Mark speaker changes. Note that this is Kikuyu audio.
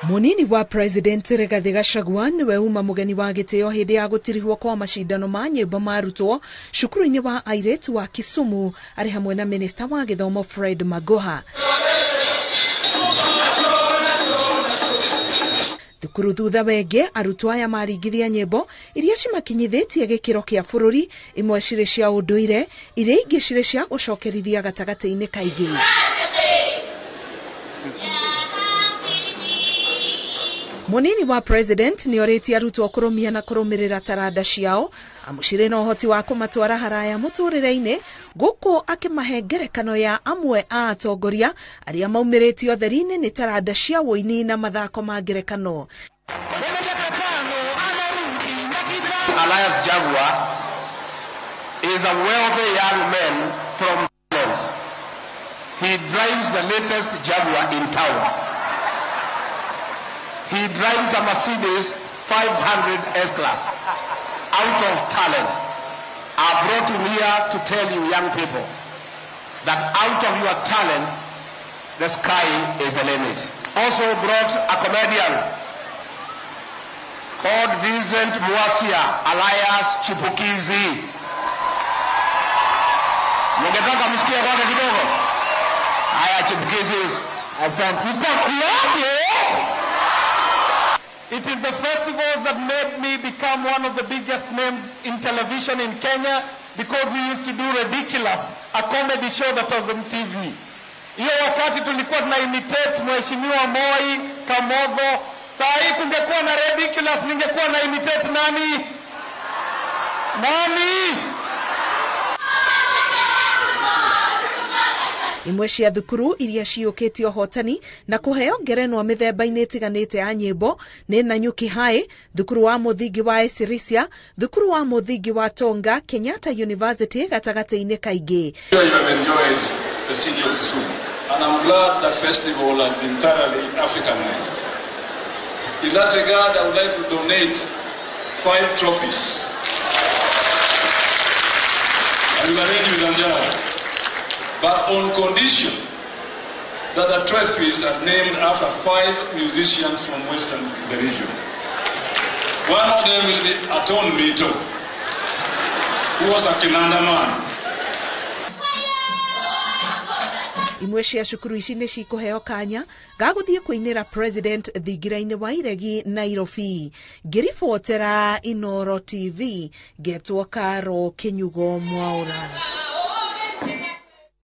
Speaker 1: Munini wa President Rigathi Gachagua niwe uma mugeni wa gitio hindi ya gutirihwo kwa macindano ma nyimbo ma arutwo cukuru-ini wa airetu wa Kisumu ari hamwe na Minister wa githomo Fred Magoha. Thukuru thutha wenge arutwo aya maringithia nyimbo iria cimakinyithitie gikiro kia bururi, imwe ciri cia unduire, iria ingi ciri cia gucokerithia gatagati-ini kaingi. Munini wa President ni oritie arutwo kurumia na kurumirira taranda ciao amu cirĩ na ũhoti wa kũmatwara haraya mũtũrĩre-inĩ, gũkũ akĩmahe ngerekano ya amwe a atongoria arĩa maumĩrĩtio ũtheri-inĩ nĩ taranda cia ũini na mathako ma ngerekano.
Speaker 2: Elias Jaguar is a wealthy young man from Lagos. He drives the latest Jaguar in town. He drives a Mercedes 500 S-Class. Out of talent. I brought him here to tell you young people that out of your talent, the sky is the limit. Also brought a comedian called Vincent Muasia, alias Chipukizi. Ningetaka msikie kwake kidogo. Haya, Chipukizi.
Speaker 3: Asante. Itakuwaje? It is the festivals that made me become one of the biggest names in television in Kenya, because we used to do Ridiculous, a comedy show that was on TV. Hiyo wakati tulikuwa tuna imitate Mheshimiwa Moi, Kamotho. Saa hii kungekuwa na Ridiculous, ningekuwa na imitate nani? Nani?
Speaker 1: Imwe cia thukuru iria ciũkĩtie ũhotani na kũheo ngerenwa mĩthemba-inĩ ĩtiganĩte ya nyĩmbo nĩ Nanyuki High, thukuru wa mũthingi wa Esirisia, thukuru wa mũthingi wa Tonga, Kenyatta University gatagatĩ-inĩ kaingĩ.
Speaker 4: You have enjoyed the city of Kisumu, and I'm glad the festival has been thoroughly Africanized. In that regard, I would like to donate 5 trophies. I will arrange with Anjara, but on condition that the trophies are named after 5 musicians from Western the region. One of them will be Aton Mito, who was a Kinanda man.
Speaker 1: Imwe cia cukuru ici nĩ cikũheo kanya ga gũthiĩ kũinĩra President thingira-inĩ wa Iregi Nairobi. Ngĩribotera Inooro TV, ngetwo Karo Kinyugo Mwaura.